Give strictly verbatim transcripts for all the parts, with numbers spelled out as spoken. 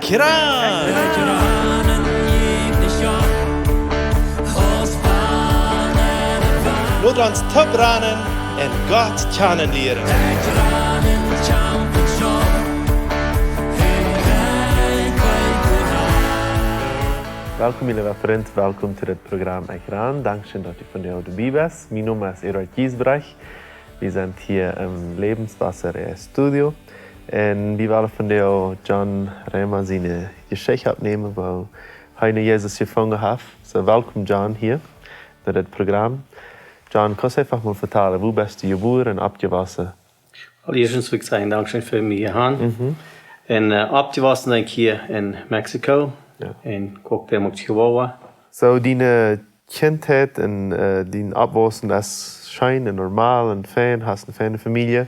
Kran! Lot ons toop ranen un Gott kjanen lieren. Welkom, mien leewa Frint, welkom to dit Programm Ekj Ran. Dankscheen, daut du vondoag doabie best. Mien Nomen es Eduard Giesbrecht. Wie sent hia em Lebenswasser Studio. Un wie wellen vondoag John Reimer siene Jeschicht oppnämen, woo hee no Jesus jefungen haft. Soo, welkom, John, hia to dit Programm. John, kaust eefach mol vetalen, wua best du jebuaren un oppjewossen? Well, ieeschtens well ekj sajen, dankscheen fa mie hia han. Mhm. Un, äh, oppjewossen sie ekj hia en Mexiko. Jo. En Cuauhtémoc, Chihuahua. Soo, diene Kjintheit un, äh, dien Oppwossen es scheen un normal un fein, hast eene feine Famielje.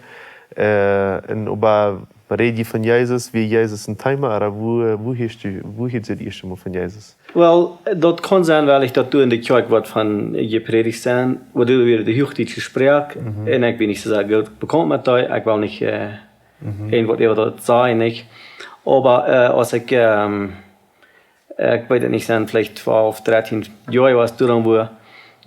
Äh, un oba räd jie von Jesus, wia Jesus een Thema, ooda wua, wua hieescht du, wua hieescht du daut ieeschte Mol von Jesus? Well, daut kaun sennen, wiels ekj daut doa en de Kjoakj waut von jeprädicht sie, wua doa wia de huachdietsche Sproak, mhm, un ekj sie nich soo sea goot bekaunt met dee, ekj well nich, äh, mhm, irjentwaut äwa daut sajen, nich? Oba, äh, aus ekj, ähm, ekj weet daut nich, sent veleicht twalf, dartieen Joa, wia daut dan, wua,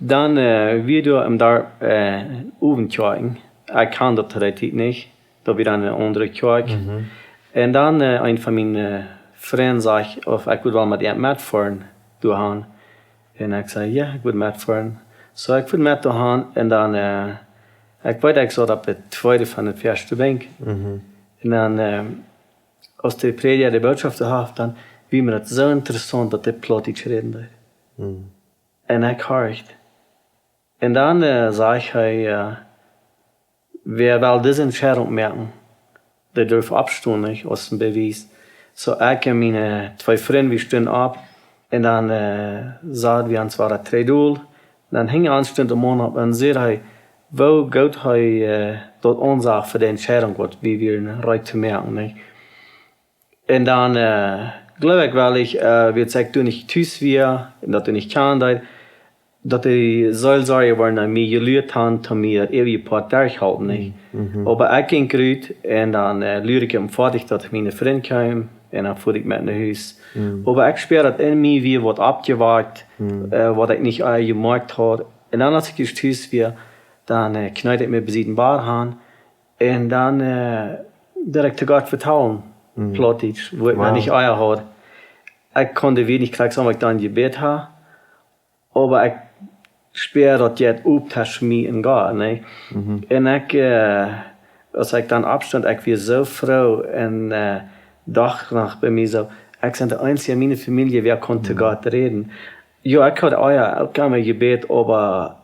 dan, äh, wia doa em Darp, äh, Owentjoakj. Ekj kaun daut to dee Tiet nich. Daut wia dan eene aundre Kjoakj. Mhm. Un dan, äh, een von miene, äh, Frind säd, auf ekj wudd well met an metfoaren doahan. Un ekj säd, jo, ekj wudd metfoaren. Soo, ekj wudd met doahan. Un dan, äh, ekj weet, ekj saut opp de tweede von de ieeschte Benkj. Mhm. Un dan, äh, aus de Prädja de Botschaft haud, dan wia mie daut soo interessaunt, daut dee Plautdietsch räden deed. Mhm. Un ekj horcht. Un dan, äh, säd hee, äh, wäa well dise Entscheidunk moaken, dee darf oppstonen, nich, aus een Bewies. Soo, ekj un miene twee Frind, wie stunden opp. Un dan, äh, saten wie ons wada trigj dol. Dan hinja ons stunt de Maun opp un säd hee, woo goot hee, äh, daut aunsach fa de Entscheidunk, waut wie wieren reed to moaken, nich? Un dan, äh, jleew ekj, wiels ekj, äh, wiels ekj doa nich tus wia un daut doa nich kaun, daut, daut de Seelsorja wieren aun mie jeluat hauden, om mie daut äwje Poat derchhoolen, nich? Mhm. Oba ekj jinkj rut un dan, äh, luad ekj em foadich, daut miene Frind kjeem un dan foa ekj met no Hus. Mhm. Oba ekj spieed daut en mie wia waut oppjewakjt, mhm, äh, waut ekj nich ea jemoakjt haud. Un dan, aus ekj ieescht tus wia, dan, äh, kjneed ekj mie bie sien Bad han un dan, äh, deed ekj to Gott vetalen, mhm, Plautdietsch, wua ekj, wow, noch nich ea haud. Ekj kunn daut nich krakjt sajen, waut ekj dan jebät haud, oba ekj spieed daut jeit opp tweschen mie un Gott, nä? Mhm. Un ekj, äh, aus ekj dan oppstunt, ekj wia soo froo un, äh, docht noch bie mie soo, ekj sie de eensja en miene Famielje, wäa kaun to, mhm, Gott räden. Jo, ekj haud ea uk emma jebät, oba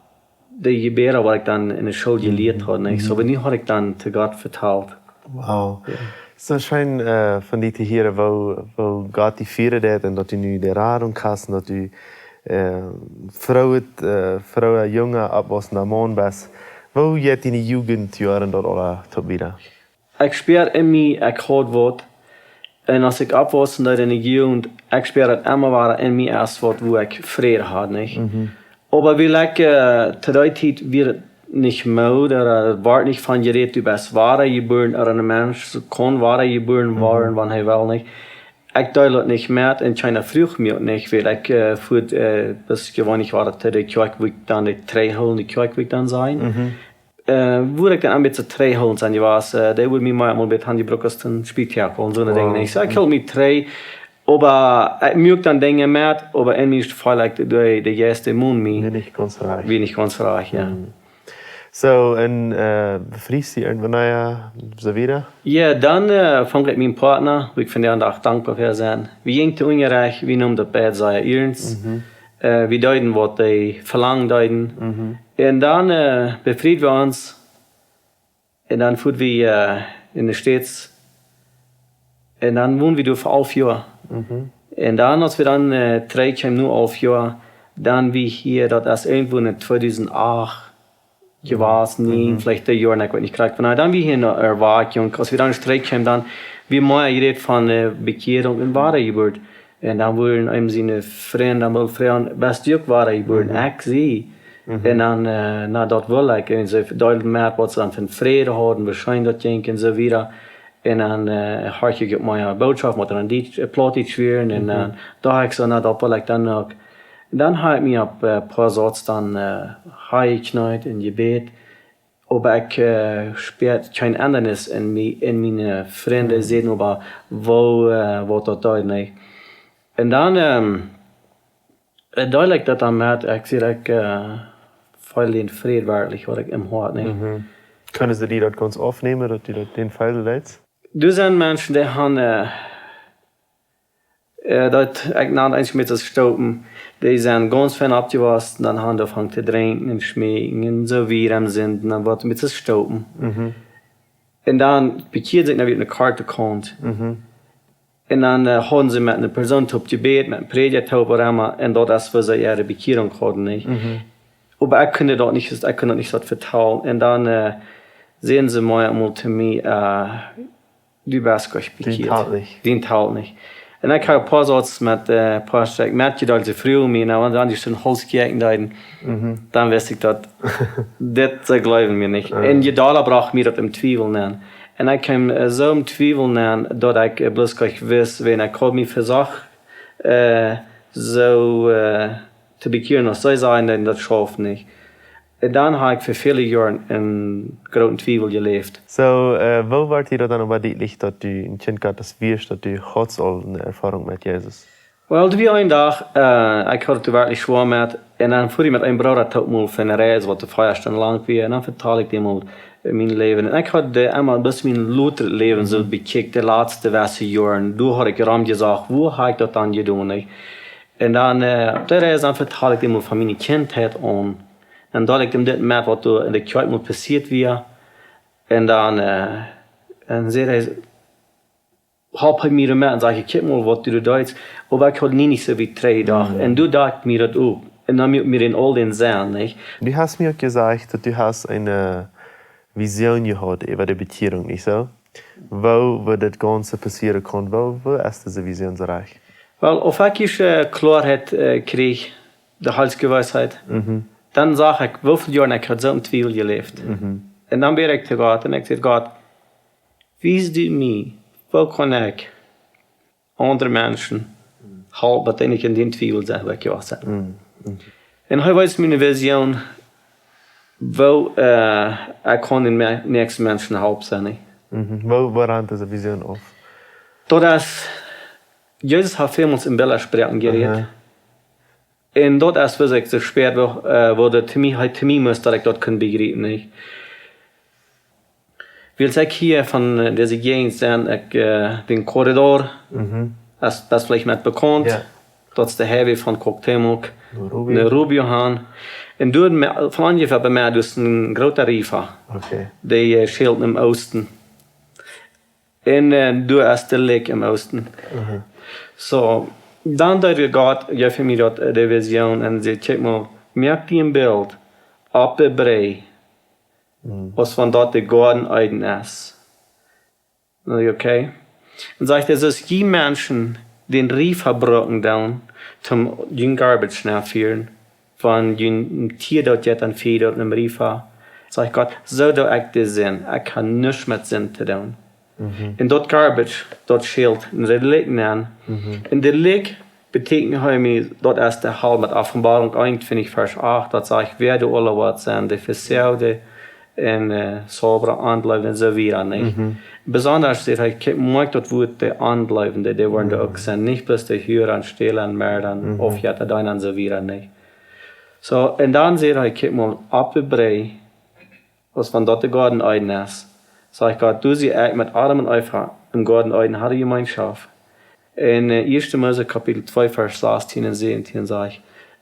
de Jebäda, waut ekj dan en de School, mhm, jelieet haud, nä? Soo, mhm, oba nu haud ekj dan to Gott vetalt. Wow. Jo. Soo scheen, äh, von die to hieren, woo, woo Gott die fieren deed un daut du nu de Radunk hast un daut du, äh, froo, äh, froo, junga, oppwossenda Maun best. Woo jeit diene Jugendjoaren daut aula toop wieda? Ekj spieed en mie, ekj haud waut. Un aus ekj oppwauss en de Jugend, ekj spieed daut emma wada en mie, aus waut, wua ekj Fräd haud, nich? Mhm. Oba wiels ekj, äh, to dee Tiet wia daut nich Mood, ooda daut wort nich von jerät, du best wada jebuaren, ooda een Mensch kaun wada jebuaren, mhm, woaren, wan hee well, nich? Ekj deed daut nich met un kjeena fruach mie uk nich, wiels ekj, äh, foa, äh, daut jeweenlich wia, to de Kjoakj, wua ekj dan de trigj hilt, de Kjoakj, wua ekj dan sie. Mhm. Äh, wua ekj dan een bät trigj hilt, sent jewast, äh, dee wudden mie mau mol met Handy Brookers een Spieltag un soone, wow, Dinja, nich? Soo, ekj hilt mie trigj, oba ekj muak dan Dinja met, oba en mie es et veleicht de, de Jeist, dee mond mie. Wia nich gaunz rajcht. Wia nich gaunz rajcht, jo. Mhm. Soo, un, äh, befriest du irjentwan, jo, soo wieda? Jo, dan, äh, funk ekj mienen Partner, wua ekj vondoag dän Dach dankboa fa sie. Wie jinjen to Unjarecht, wie neemen daut beid sea iernst. Mhm. Äh, wie deeden, waut dee velangen deeden. Mhm. Un dan, äh, befrieden wie ons. Un dan fuaren wie, äh, en de States. Un dan wonden wie doa fa alf Joa. Mhm. Un dan, aus wie dan, äh, trigj kjeemen no alf Joa, dan wia hia, daut es irjentwua en tweedusent acht jewast, nä, mhm, veleicht dee Joaren, ekj weet nich krakjt. Oba dan wia hia eene Erwakjunk. Aus wie dan trigj kjeemen, dan wia mea jerät von, äh, Bekjierunk un Wadajeburt. Un dan wudden eenem siene Frind, dan wull froagen, best du uk wadajebuaren? Mhm. Ekj sie. Mhm. Un dan, äh, na, daut wull ekj. Un see deelden met, waut see dan von Fräd hauden, woo scheen daut jinkj un soo wieda. Un dan äh, horcht ekj opp miene Bootschoft, waut dan Dietsch, äh, Plautdietsch wieren. Un äh, docht ekj soo, na, daut well ekj dan uk. Un dan hab ekj mie opp äh, poa Sauz dan äh, hanjekjneet un jebät. Oba ekj äh, spieed kjeen Endanis en mie, en miene Frind, säden, oba woo äh, waut daut deed, nä. Un dan ähm, äh, deed ekj daut dan met, ekj säd, ekj äh, feeld dän Fräd werkjlich, waut ekj em Hoat, nä. Kunnen see die daut gaunz aufnämen, daut du daut dän feelen leetst? Doa sent Menschen, dee han äh, äh, daut ekj nand eent met daut Stoopen, dee sent gaunz fein oppjewossen, dan han dee aunjefongen to drinkjen un schmeeken un soo wieda em Sind, un dan woat met daut Stoopen. Un dan bekjieed sikj dan wada ne korte Kaunt. Un dan äh, hauden see met ne Persoon toop jebät, met een Prädja toop, waut emma, un daut es, woo see äare Bekjierunk hauden, nä. Oba ekj kunn daut nich, ekj kunn daut nich soo vetalen. Un dan äh, säden see mie eemol to mie, äh, du best nich bekjieet. Dien talt nich. Dien talt nich. Un ekj haud een poa Sauz met äh, poa Stekj met dee, dee see fruagen mie, na, wan see dän Hauls kjikjen deeden, dan wist ekj daut, dit, see jleewen mie nich. Un je dolla brocht mie daut em Twiewel nenn. Un ekj kjeem äh, soo em Twiewel nenn, daut ekj äh, bloos nich wist, wan ekj haud mie vesocht, äh, soo äh, to bekjieren, aus see säden, daut schauft nich. Un dan hab ekj fa väle Joaren en grooten Twiewel jeläft. Soo, äh, woo wort die daut dan oba dietlich, daut du een Kjint Gottes wieescht, daut du haudst aul ne Erfoarunk met Jesus? Well, doa wia een Dach, äh, ekj haud et werkjlich schwoa met. Un dan fua ekj met een Brooda toop mol fa ne Reis, waut de fief Stund lang wia. Un dan vetald ekj däm mol äh, mien Läwen. Un ekj haud äh, emma bloos mien lota Läwen soo bekjikjt, de latste wesse Joaren. Doa haud ekj romjesocht, woo haud ekj daut dan jedonen, nä? Un dan äh, opp dee Reis dan vetald ekj däm mol von miene Kjintheit aun. Un deeld ekj däm dit met, waut doa en de Kjoakj mol passieet wia. Un dan äh, un säd hee, holp hee mie doamet un säd, kjikj mol, waut du deist. Oba ekj haud nie nich soo wiet trigj jedocht. Un doa docht ekj mie daut uk. Un dan mott mie en aul dän sennen, nich? Du hast mie uk jesajcht, daut du hast eene Vision jehaut äwa de Bekjierunk, nich soo? Woo, woo daut Gaunze passieren kunn, woo, woo es dise Vision soo rajcht? Well, aus ekj ieescht äh, Kloaheit äh, kjrieech, de Heilsgewissheit, dan sach ekj, woo väl Joaren ekj haud soo em Twiewel jeläft. Un dan bäd ekj to Gott un ekj säd, Gott, wies du mie, woo kaun ekj aundre Menschen halpen, daut dee nich en dän Twiewel sent, woo ekj uk sie. Un hee wees mie ne Vision, woo äh, ekj kunn dän me- näakjsten Menschen halpen, säd hee. Woo, woo rant dise Vision auf? Daut es, Jesus haft välmols en Bilda sproaken jerät. Un daut es, woo ekj soo spieed, woo, äh, woo daut to mie, hee to mie must, daut ekj daut kunn bejriepen, nich? Wiels ekj hia von äh, dise Jäajent sie, ekj äh, dän Korridor, es, daut es veleicht met bekaunt. Daut es de Highway von Cuauhtémoc no Rubio han. Un doa me- von onjefäa bie mie, doa es een groota Riva. Dee äh, schält em Oosten. Un äh, doa es de Lake em Oosten. Soo, dan deed Gott, jeef mie daut äh, de Vision un säd, kjikj mol, moak die een Bilt opp de Brigj, aus wan daut de Goaden Eden es. Na, okay. Un sajcht hee, soo aus jie Menschen dän Riva brucken doonen, toom jun garbage nenn fieren, wan jun Tia daut jeit, dan fieet daut em Riva. Sajcht Gott, soo doo ekj de Sind. Ekj hab nuscht met Sind to doonen. Un daut garbage, daut schält en de Lake nenn. Un de Lake betekjent hee mie, daut es de Hal met Openboarunk eenuntwintich Varsch acht, daut sajcht, wäa doa aula woat sennen, de Vesoagte un äh, Saubra, Onjleewje un soo wieda, nich? Besonda säd hee, kjikj, moak daut Wuat de Onjleewje, dee woaren doa uk sennen, nich bloos de Huaren, Stäla, Merda, Aufjetta deenen un soo wieda, nich? Soo, un dan säd hee, kjikj mol, opp de Brigj, aus wan daut de Goaden Eden es, sajcht Gott, doa sie ekj met Adam un Eva em Goaden Eden, hauden Jemeenschoft. En äh, ieeschte Mose Kapitel twee Varsch sastieen un säwentieen sajcht,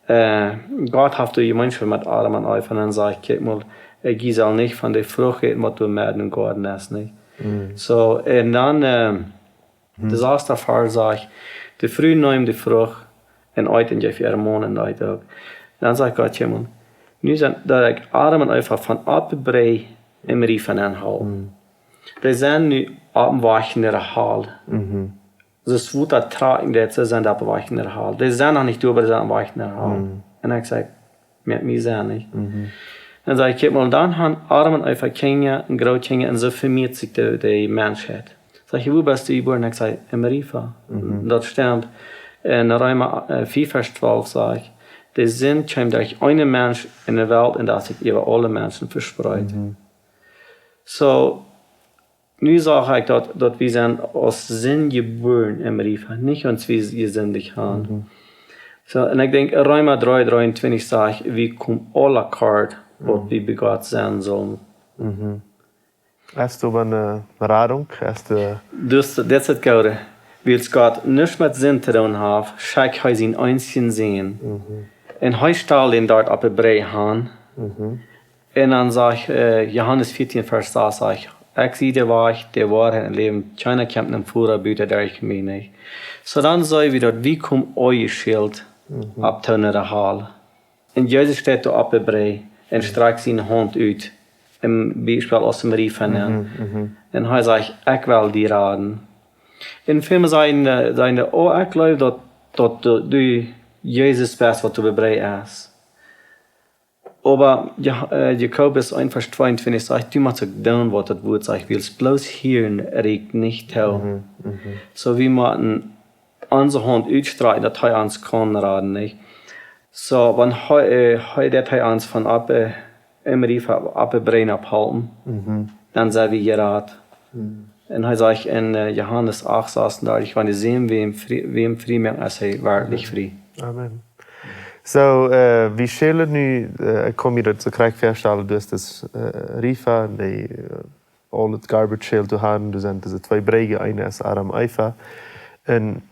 äh, Gott haft doa Jemeenschoft met Adam un Eva un dan sajcht, kjikj mol, äh, jie sellen nich von de Frucht äten, waut doa medden em Goaden es, nich? Soo, un dan äh, de saste Varsch sajcht, de Fru neem de Frucht un eet un jeef äa Maun un eet uk. Dan sajcht Gott, kjikj mol, nu sent, daut ekj Adam un Eva von opp de Brigj em Riva nenn haud. Dee sent nu opp dän Wajch no de Hal. Soo aus Wota trakjen deit, soo sent dee opp dän Wajch no de Hal. Dee sent noch nich doa, oba dee sent opp dän Wajch no de Hal. Un ekj saj, met mie sent nich. Dan saj ekj, kjikj mol, dan han Adam un Eva Kjinja un Grootkjinja un soo vemieet sikj de, de Menschheit. Sajcht hee: "Wua best du jebuaren?" Ekj saj: "En Marifa." Mhm. Daut stemt. En Reema, äh, fief Varsch twalf sajcht: "De Sind kjeem derch eenen Mensch enne Welt un daut haft sikj äwa aule Menschen vespreet." Mhm. Soo, nu saj ekj daut, daut wie sent aus Sind jebuaren en Marifa, nich aus wie jesindicht haben. Mhm. Soo, un ekj denkj, Reema dree dreeuntwintich sajcht, wie komen aule kort, waut Mhm. wie bie Gott sennen sellen. Mhm. Es doa eene Radunk? Es doa Dus, dit es daut Goode. Wiels Gott nuscht met Sind to doonen haft, schekjt hee sienen eensjen Sän. Mhm. Un hee stald dän doa opp de Brigj aun. Mhm. Un dan sajcht, äh, Johanes vieetieen Varsch sas sajcht: "Ekj sie de Wajch, de Woarheit un Läwen. Kjeena kjemt nom Voda buta derch mie nich." Soo dan saj wie daut, wie komen aunjeschult Mhm. opp to no de Hal. Un Jesus steit doa opp de Brigj un strakjt siene Haunt ut, em Biespel aus en Marifa. Mhm, mhm. Un hee sajcht: "Ekj well die raden." Un väle sajen, äh, sajen, "Oh, ekj jleew daut, daut du, du Jesus best, waut doa opp de Brigj es." Oba Ja-, äh, Jakobus eent Varsch tweeuntwintich sajcht: "Du motst uk doonen, waut daut Wuat sajcht, wiels bloos hieren rieekjt nich too." Mhm, mhm. Soo, wie motten onse Haunt utstrakjen, daut hee ons kaun raden, nich? Soo, wan hee, äh, hee, daut hee ons von opp, äh, en Marifa opp de Brigj halpt, Mhm. dan sent wie jerat. Mhm. Un hee sajcht en, äh, Johanes acht sasundartich: "Wan de Sän wäm frie, wäm frie moakt, es hee werkjlich Mhm. frie." Amen. Soo, äh, wie sellen nu, äh, ekj kaun mie daut soo krakjt väastalen, du hast daut, äh, Marifa, dee, äh, aul daut garbage shellt to haben, doa sent dise twee Brigj, eene es Adam, Eva, un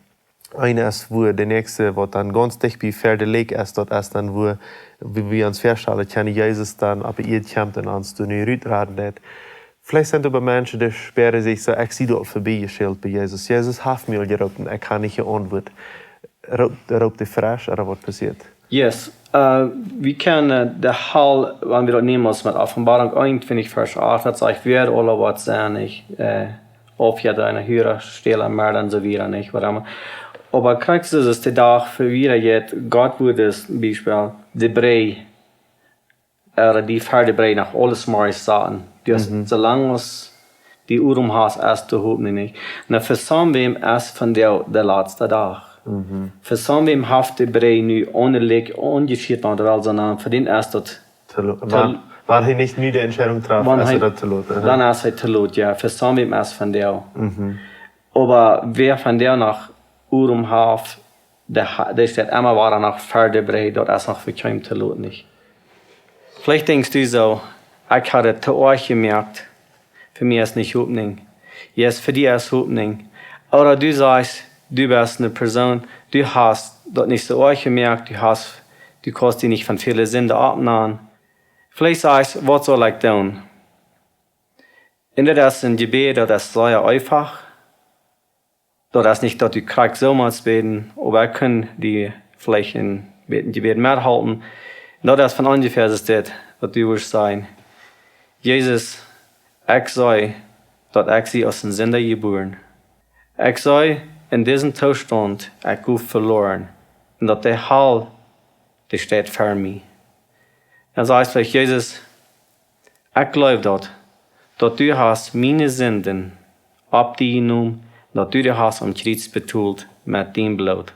eene es wua de näakjste, waut dan gaunz dicht bie ver de Läakj es, daut es dan wua, wua wie ons väastalen kjennen, Jesus dan opp de Ieed kjemt un ons doa nu rutraden deit. Veleicht sent doa Menschen, dee späaren sikj soo: "Ekj sie doa aul verbie jeschilt bie Jesus. Jesus haft mie aul jeroopen, ekj kaun nich jeauntwuat." Roopt, roopt dee fresch, ooda waut passieet? Yes. Äh, wie kjennen, äh, de Hal, wan wie daut nämen aus met Openboarunk eenuntwintich Varsch acht, daut sajcht: "Woa aula woat sennen, nich, äh, auf je deine Hürer stehlen, mehr dan so wieder, nich, waut emma." Oba krakjt soo es de Dach fa wada jeit, Gott woat, daut Biespel, de Brigj, äh, dee ver de Brigj noch aules Morjes saten. Dus Mhm. soo lang aus du Odem hast, es de Hopninj, nich? Nu, fa sommwäm es vondoag de latste Dach. Mhm. Fa sommwäm haft de Brigj nu opp de Läakj aunjeschult, wan wie wellen sajen, fa dän es daut Too lo-, too wan, wan hee nich nu de Entscheidunk traft, wan es hee, daut too lot, aha. dan es hee too lot, jo. Fa sommwäm es vondoag. Mhm. Oba wäa vondoag noch Odem haft, dee ha-, dee steit emma wada noch ver de Brigj, daut es noch fa kjeenem too lot, nich? Veleicht denkjst du soo: "Ekj haud daut too oajch jemoakt, fa mie es nich Hopninj." Yes, fa die es Hopninj. Ooda du sajchst, du best eene Persoon, du hast daut nich soo oajch jemoakt, du hast, du kaust die nich von väle Sinden oppnämen. Veleicht sajchst du: "Waut saul ekj doonen?" Un daut es een Jebäd, daut es sea eefach. Daut es nich daut du krakjt soo motst bäden, oba ekj kaun die veleicht een bät Jebäd methalpen. Daut es von onjefäa soo dit, waut du wurscht sajen: "Jesus, ekj saj, daut ekj sie aus een Sinda jebuaren. Ekj saj, en disen Toostaunt, ekj sie veloaren. Un daut de Hal, dee steit ver mie." Dan sajchst veleicht: "Jesus, ekj jleew daut, daut du hast miene Sinden opp die jenomen, daut du dee hast aum Kjriez betolt met dien Bloot.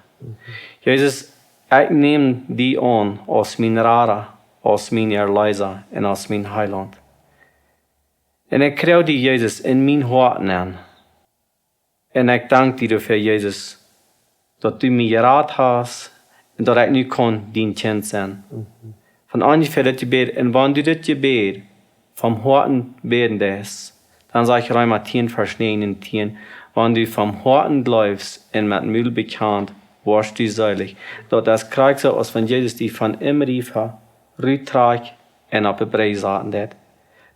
Jesus, ekj näm die aun aus mien Rada, aus mien Erleesa un aus mien Heilaunt. Un ekj kjrie die, Jesus, en mien Hoat nenn. Un ekj dank die doafäa, Jesus, daut du mie jerat hast un daut ekj nu kaun dien Kjint sennen." Mhm. Von onjefäa dit Jebäd, un wan du dit Jebäd von Hoaten bäden deist, dan sajcht Reema tieen, Varsch näajen un tieen: "Wan du von Hoaten jleefst un met Mul bekjanst, woascht du seelich." Daut es krakjt soo aus wan Jesus die von em Riefa ruttrakjt un opp de Brigj saten deit.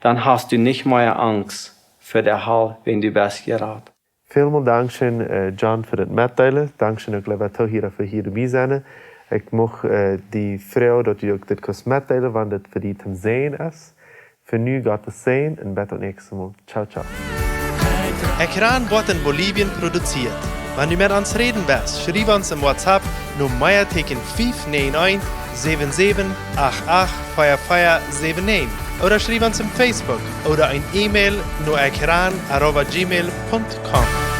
Dan hast du nich mea Angst fa de Hal, wan du best jerat. Välmol dankscheen, äh, John, fa daut Metdeelen. Dankscheen uk, leewa Toohiera, fa hia doabie sennen. Ekj mucht, äh, die froagen, daut du uk dit kaust metdeelen, wan daut fa die toom Säajen es. Fa nu, Gott sien Säajen un bat daut näakjste Mol. Ciao, ciao. Ekjran woat en Bolivien produzieet. Wan du met ons räden west, schriew ons em WhatsApp no Meateeken fief näajen eent, säwen säwen acht acht, vea vea säwen näajen. ooda schriew ons em Facebook ooda een E-Mail no ekjran arroba gmail punkt com.